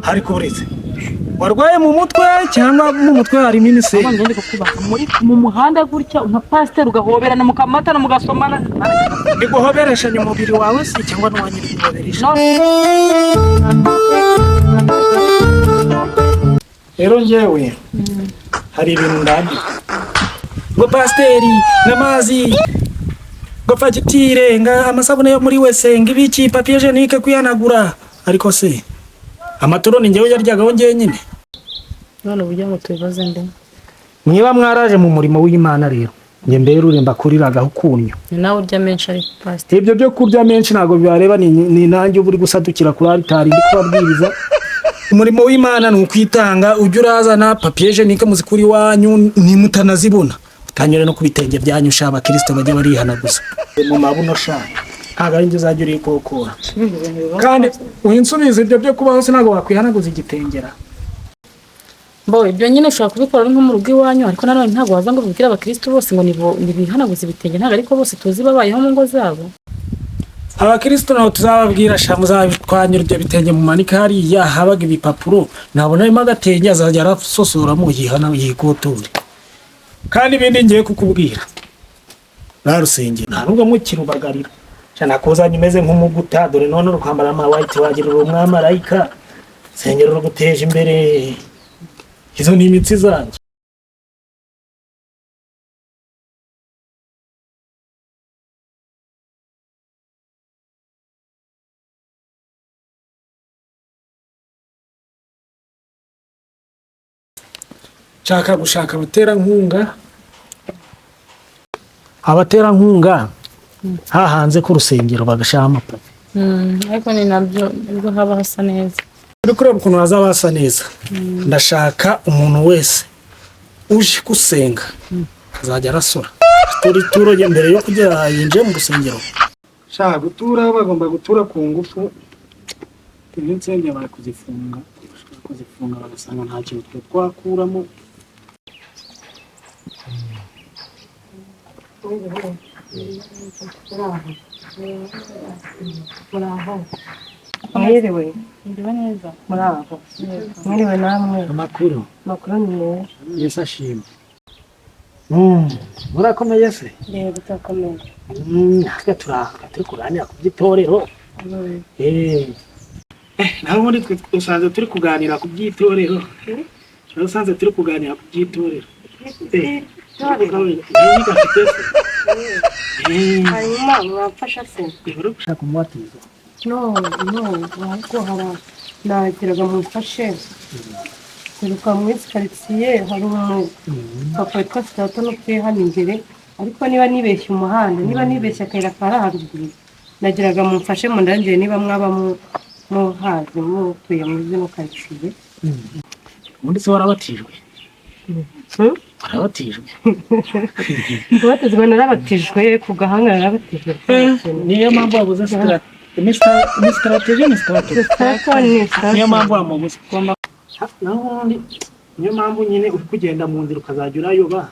Ariko uretse warwaye mu mutwe cyangwa mu mutwe harimo imisego? Abana ndi kukubaha muri mu muhanda gutya nka pasiteri, ugahoberana, mukamatana, mugasomana. Ndi guhobereshanya umubiri wawe se cyangwa n'uwanjye uri guhoberesha? No. Rero njyewe hari ibintu ndambirwa, ngo pasiteri n'amazi, ngo fagitire, nga amasabune yo muri wese, ngo ibiki, papier hygiénique kwihanagura. Ariko se amaturo ni njyewe yaryagaho njyenyine? None uburyo ngo tubibaze nde? Niba mwaraje mu murimo w'Imana rero, njye mbere uremba kuriragaho ukunyu. Ni nawe urya menshi ariko, pasiteri. Ibyo byo kurya menshi ntabwo bibareba, ni nanjye uba uri gusadukira kuri aritari ndi kubabwiriza. Umurimo w'Imana ni ukwitanga. Ujya urazana papier hygiénique muzikura iwanyu, nimutanazibona utanyure no ku bitenge byanyu sha, abakirisito bajya barihanaguza mu mabuno sha. Ntabwo ari njye uzajya urikokora kandi winsubiza ibyo byo kubaho se, ntabwo wakwihanaguza igitengera? Bo ibyo nyine ushobora kubikora ari nko mu rugo iwanyu, ariko nanone ntabwo waza ngo ubibwire abakirisitu bose ngo nibihanaguze ibitenge. Ntabwo ariko bose tuzi babayeho mu ngo zabo. Abakristo nabo tuzababwira sha, muzabitwanyura ibyo bitenge mumanike hariya habaga ibipapuro, nabona harimo agatenge azajya arasosoramo yihana yikoture. Kandi ibindi ngiye kukubwira, nta rusengero nta nubwo mukirubagarira sha, nakuzanye umeze nk'umuguta. Dore none uri kwambara ama white, wagira uri umwamarayika. Rusengero ruguteje imbere, izo ni imitsi zanjye. Nshaka gushaka abaterankunga, abaterankunga hahanze ku rusengero bagashyiraho amapave. Ariko ni nabyo nibwo haba hasa neza. Uri kureba ukuntu hazaba hasa neza. Ndashaka umuntu wese uje gusenga azajya arasora atura ituro rye mbere yo kugera yinjiye mu rusengero. Shaka gutura, bagomba gutura ku ngufu. Izi nsengero bari kuzifunga, bashobora kuzifunga bagasanga nta kintu twe twakuramo. Mwiriwe. Ndiwe neza. Muraho, mwiriwe namwe. Amakuru? Amakuru ni meza. Yesu ashimwe. Murakomeye se? Reba utakomeye. Natwe turaha turi kuganira ku by'itorero. Naho ubundi twe dusanzwe turi kuganira ku by'itorero. Dusanzwe turi kuganira ku by'itorero. Iyi gafite se? Hanyuma mwamfasha se? Uri gushaka umubatizo? No, no, ahubwo hari nagiraga mumfashe. Seruka muri karitsiye hari umupapa witwa Sitata utuye hano imbere, ariko niba nibeshye umuhanda, niba nibeshye akayira kari haruguru, nagiraga mumfashe mundangire niba mwaba muhazi, mutuye muri zino karitsiye. Ubundi se warabatijwe? Warabatijwe? Kubatizwa narabatijwe, ku gahanga narabatijwe. Niyo mpamvu wabuze ni strategy, ni strategy. Sitata ni Sitata. Niyo mpamvu wamubuze. Naho ubundi niyo mpamvu nyine uri kugenda mu nzira ukazajya urayoba,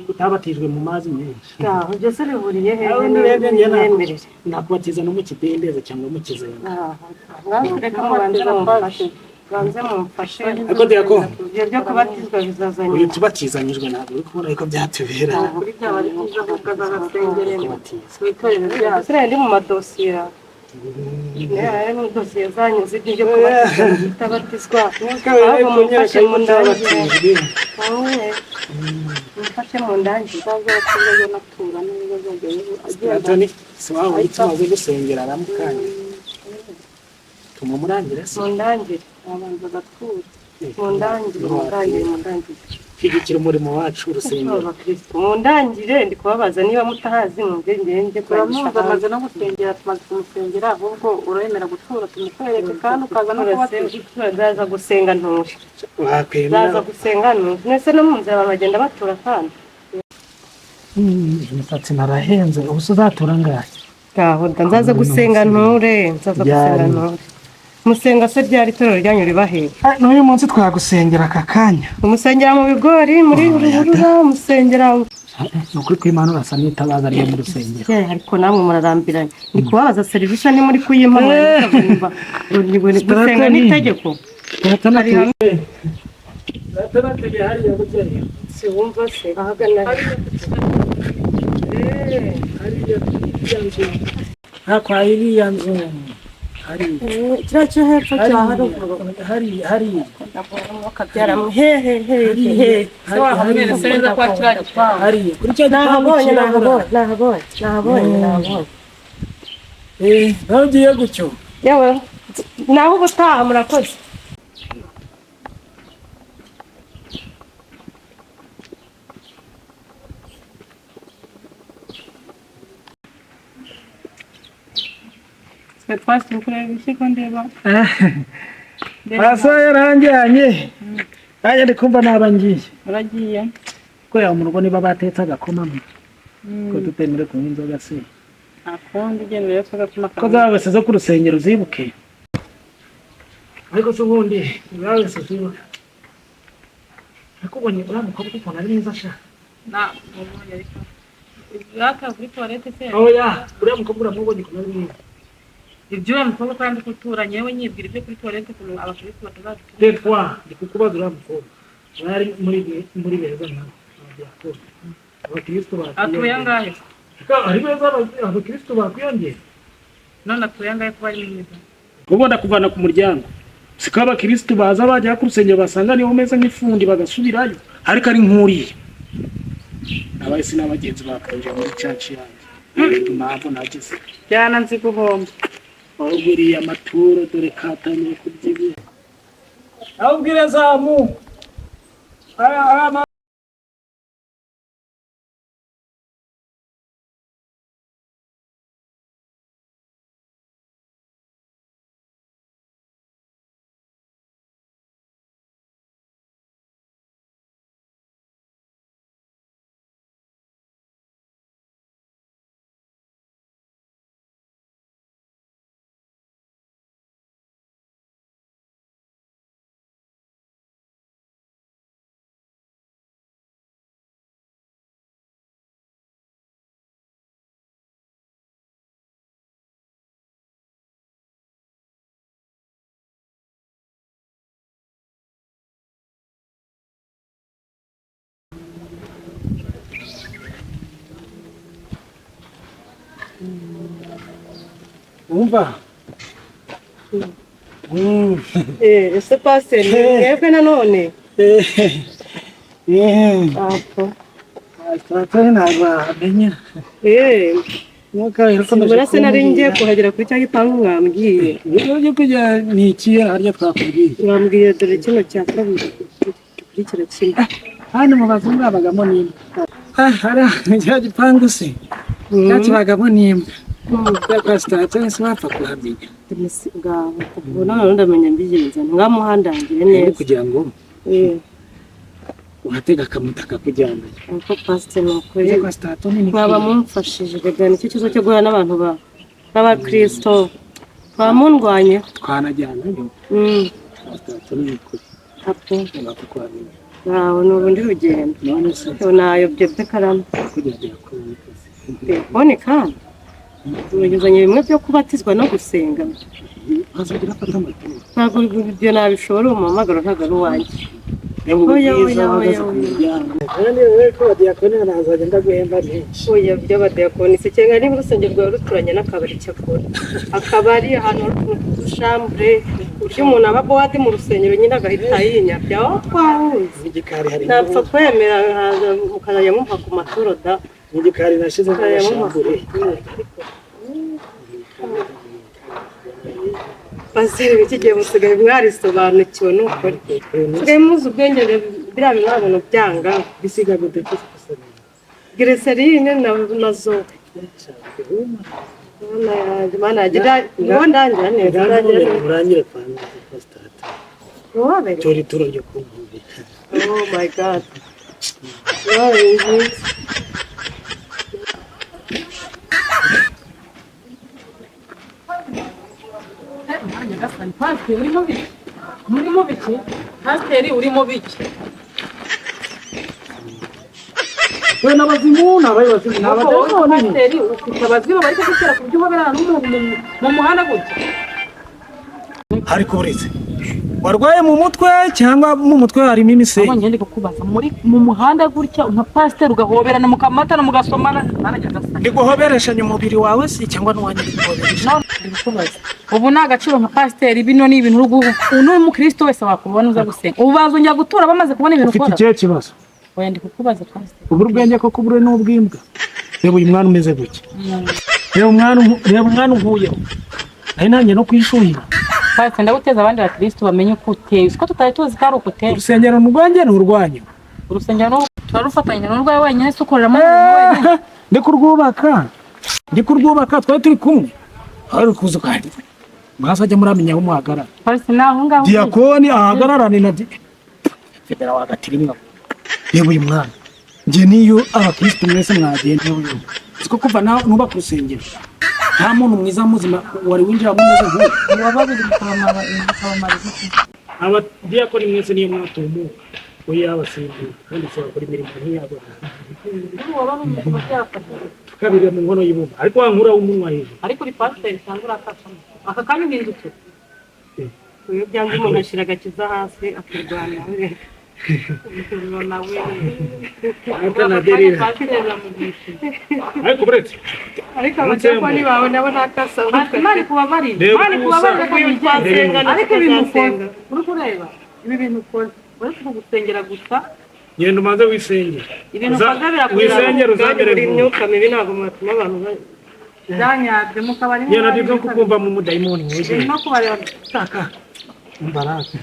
utabatijwe mu mazi menshi. Aho byose bihuriye hehe? Aho urebye njye n'imyemerere? Nakubatiza no mu kidendezi cyangwa mu kizenga. Reka mubanze mumfashe, banze mumfashe. Ariko Diako, Ibyo byo kubatizwa bizaza uyu nyuma. tubatizanyijwe, ntabwo uri kubona yuko byatubera Kuri byaba ari byiza ahubwo azabasengerera kubatiza. mu itorero ryacu. Siriya ndi mu madosiye, ari mu dosiye zanyu z'ibyo kubatizwa no kutabatizwa. Ahubwo mumfashe mundangire. Wowe mumfashe mundangire. Azajya anatura neza, azajya agenda. Anthony, si waba uri tumaze gusengera aramukanya tumumurangire se? Mundangire. Abanza agatura. Mundangire, mundangire, mundangire. Shyigikira umurimo wacu, urusengero. Abakristo mundangire, ndi kubabaza niba mutahazi mwumve njye Turamuzi. kurangisha. Amaze no gusengera, tumaze kumusengera. Ahubwo uremera gutura tumukwereke kandi ukaza no kubatizwa? Ndaza gusenga ntuje. Wakwemera? Ndaza gusenga ntuje. Mwese no mu nzira bagenda batura kandi. Imisatsi narahenze, ubu se uzatura angahe? Ngaho da, nzaza gusenga nture, nzaza gusenga Ryari? nture. Musenga se ryari? Itorero ryanyu riba hehe? N'uyu munsi twagusengera aka kanya. Musengera mu bigori, muri ruhurura, musengera? Ni ukuri kw'Imana, urasa n'itabaza ryo mu rusengero. Eh, ariko namwe murarambiranye. Ndi kubabaza serivisi ni muri kuyimpa, mwarangiza. Gusenga ni itegeko. Data hariya burya rero. Si wumva se ahagana Hariya iriya nzu. Ha kwa iriya nzu. Hariya. Kiriya cyo hepfo cya haruguru. Hariya hariya. Kabyara he he he he. Wahamweretse neza kwa kiriya gipangu. Hariya. Kuri cya gipangu Nahabonye, kirabura. nahabonye, nahabonye, nahabonye, nahabonye. Eh, nawe ugiye gutyo. Yewe, naho ubutaha, murakoze. Twe twasi kureba iki ko ndeba. Pasa yaranjyanye. Nanjye ndi kumva naba ngiye. Uragiye. Ko yawe mu rugo niba batetse agakoma mwe. Ko tutemere kunywa inzoga se. Nta kundi, ugenda urebe ko agakoma. Ko zabese zo ku rusengero uzibuke. Ariko se ubundi zabese uzibuke. Ariko ubonye uriya mukobwa ukuntu ari mwiza sha. Na mubonye ariko. Raka kuri toilette se. Oya, uriya mukobwa uramubonye ukuntu ari mwiza. Ibyo uriya mukobwa kandi kuturanye we nyibwira ibyo kuri toilette ukuntu abakristo batazadutura. Tetwa, ndi kukubaza uriya mukobwa. Bari muri beza nkawe. Abadiyakoni. Abakristo Atuye bakwiyongera. angahe? Ari beza abakristo bakwiyongera. None atuye angahe kuba ari mwiza? Ubona kuvana ku muryango. Siko abakristo baza bajya ku rusengero basanga niho umeze nk'ifundi bagasubirayo, ariko ari nk'uriya. Abahisi n'abagenzi bakwinjira muri church yanjye. Impamvu nagize. Byana nzi guhomba. Ahubwo uriya amaturo dore katangiye kubyibuha. Aho ubwire zamu. Aya Umva. Eh, ese pasiteri, ni mwebwe nanone? Apfa. Pasiteri ntabwo wahamenya. Eh, Mwuka wera ukomeje mbona se nari ngiye kumbwira. kuhagera kuri cya gipangu mwambwiye. Ibyo byo kujya ni ikihe harya twakubwiye? Mwambwiye dore kino cya kabiri gikurikira kimwe. Hano mu bazungu habagamo n'imbwa. Ah, hariya cya gipangu se. Cyakibagamo n'imbwa. Ya pasiteri se wapfa kuhamenya. Ngaho ubwo none ndamenya mbigenza ngamuhandangire Rero neza. kugira ngo Eh, uhatega akamoto akakujyana. ariko pasiteri ni ukuri. Ujya kwa pasiteri ni Mwaba mumfashije rega, nicyo kibazo cyo guhura n'abantu ba b'abakristo bamundwanya. Twanajyanayo. Pasiteri ni ukuri. Apfa. Wapfa kuhamenya. Ntawe, ni urundi rugendo. None se Nayobye pe karame. kugira diakoni kazi. Telefone kandi urugezanye bimwe byo kubatizwa no gusenga. Azagira afata amaturo. Ntabwo ibyo nabishobora, uwo muhamagaro ntabwo ari uwanjye. Reba Oya, ubwiza oya, uhagaze oya, ku oya. muryango. Kandi wowe ko abadiyakoni nazajya ndaguhemba menshi. Oya, by'abadiyakoni se cyangwa niba urusengero rwawe ruturanye n'akabari, cyakora akabari ahantu hari utuntu tw'udushambure ku buryo umuntu aba bohadi mu rusengero nyine agahita yinyabya aho twahuze. N'igikari hari Napfa kwemera nkaza mukazajya mumpa ku maturo da. N'igikari nashyizemo Mukazajya mumpa ku amashambure. maturo. Pasiteri, iki gihe musigaye mwarisobanukiwe n'ukuri, musigaye muzi ubwenge, biriya bintu ntabwo byanga. Bisiga gute gusa? Glycerine na zo. Mana yanjye, Mana yanjye, niho ndangira neza, ndangira neza. Urangire kwa pasiteri. Ntiwabere. Tora ituro ryo ku nkombe. Oh my God. Ntiwabere nziza. Pasiteri urimo biki? Murimo biki? Pasiteri urimo biki? We n'abazimu ni abayobozi ni abadayimoni. Pasiteri ufite abazimu bari kugutera ku buryo uhoberana n'umuntu mu muhanda gutya. Ariko uretse Warwaye mu mutwe cyangwa mu mutwe harimo imisenyi? Ahubwo ngende kukubaza, muri mu muhanda gutya nka pasiteri ugahoberana, mukamatana, mugasomana, naragira. Ndi guhobereshanya umubiri wawe se cyangwa n'uwanjye ndi guhoberesha? None ndi kukubaza, ubu ni agaciro nka pasiteri, bino ni ibintu n'umukristo wese wakubona uza gusenga, ubu bazongera gutura bamaze kubona ibintu Ufite ukora? ikihe kibazo? Oya, ndi kukubaza, pasiteri. Ubura ubwenge koko, ubure n'ubw'imbwa. Reba uyu mwana umeze gutya, reba umwana reba umwana unkuyeho, nari nanjye no kwishuhira. Pasiteri, ndaguteza abandi bakristo bamenye uko uteye, uzi ko tutari tuzi ko ari uko uteye. Urusengero ni urwanjye, ni urwanyu? Urusengero turarufatanya, ni urwawe wenyine se ukoreramo wenyine? Ndi kurwubaka, ndi kurwubaka, twari turi kumwe, hari kuza kandi mwazajya muramenya aho muhagarara. Pasiteri, ni aho ngaho. Diyakoni ahagararane na federa wagatirimwa. Reba uyu mwana, njye niyo abakristo mwese mwagenda, uyu siko kuva nawe nubaka urusengero nta muntu mwiza muzima wari winjiramo umeze nk'uyu. Uwa babiri mukabamara iki? Abadiyakoni mwese niyo mwatumuka, we yabasimbuye kandi ushobora gukora imirimo nk'iyabo. Uwa babiri mukaba byafashe. Tukabirira mu nkono y'ibumba, ariko wankura umunwa hejuru. Ariko uri pasiteri cyangwa urakacamo aka kanya uhindutse? Iyo byanze umuntu ashyira agakiza hasi akirwanaho. Nawe Ariko na derira. Pasiteri uramugishije. Ariko buretse. Ariko abadiyakoni bawe nabo ntakasabutwe. Imana ikubabarire. Reba Imana ikubabarire ko Uyu twasenga. Ariko ibintu ukora, Tuzasenga. uri kureba ibi bintu ukora, uretse kugusengera gusa. Genda umanze wisengere. Ibintu ukoze birakureba. Wisengere Kandi uzamere buri vuba. myuka mibi ntabwo mwatuma abantu Byanyabyo mukabari. Genda ndibwo kukumva mu mudayimoni wowe. No kubareba. Taka umbaraka.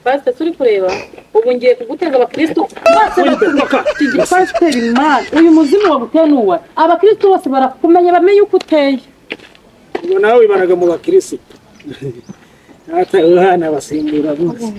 Pasiteri, turi kureba, ubu ngiye kuguteza abakristo bose bakumenya. Pasiteri, man, uyu muzimu waguteye ni uwa abakristo bose barakumenya, bamenye uko uteye. Ubwo nawe wibaraga mu bakirisitu, ata uhana abasimbura bose.